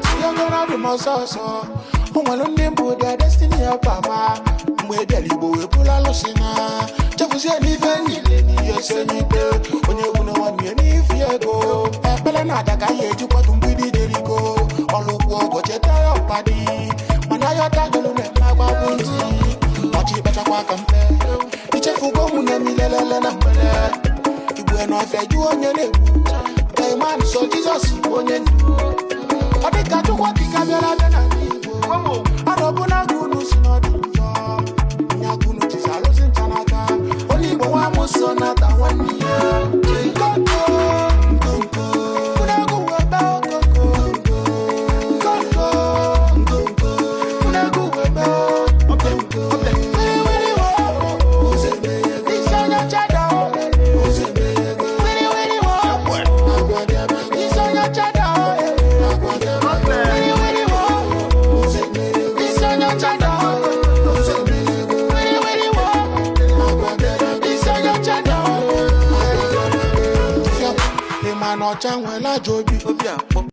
Tinye ego na dị m ọsọ ọsọ. O nwere ndị mbụ their destiny helper ma mgbe e bịara Igbo wee bụrụ alụsị na chefuzie n'ife niile n'ihe ese n'ikpe onye egwu na nwanne ya n'ifi ego ekpere na aja ka ihe ejikwatu mgbidi Jeriko ọrụ ụkwụ ọgọ cheta ya ọkpadị mana ya ọtagolu na-eme agbagbu ntị ọchị kpachakwa aka mpe ichefugo ụmụnne m ilelele na mgbele igwe n'ọfịa ju onye na-egwu Gaiman so Jizọs bụ onye ndu ọ dịka Chukwu okike bịara abịa n'ala Igbo arọbụna gị unu si n'ọdị njọ nyagunu jizi alụsị ncha n'aka onye Igbo nwa amụso nata nwanne ya. Nkonko, nkonko, unegwu webe okoko. Nkonko, nkonko, unegwu webe okoko. Wiri wiri wo, isi onye chada o. Wiri wiri wo, isi onye chada o. Wiri wiri wo, isi onye chada o. Wiri wiri wo, isi onye chada o. Ị ma na ọcha nwere ajọ obi Obi akpọ.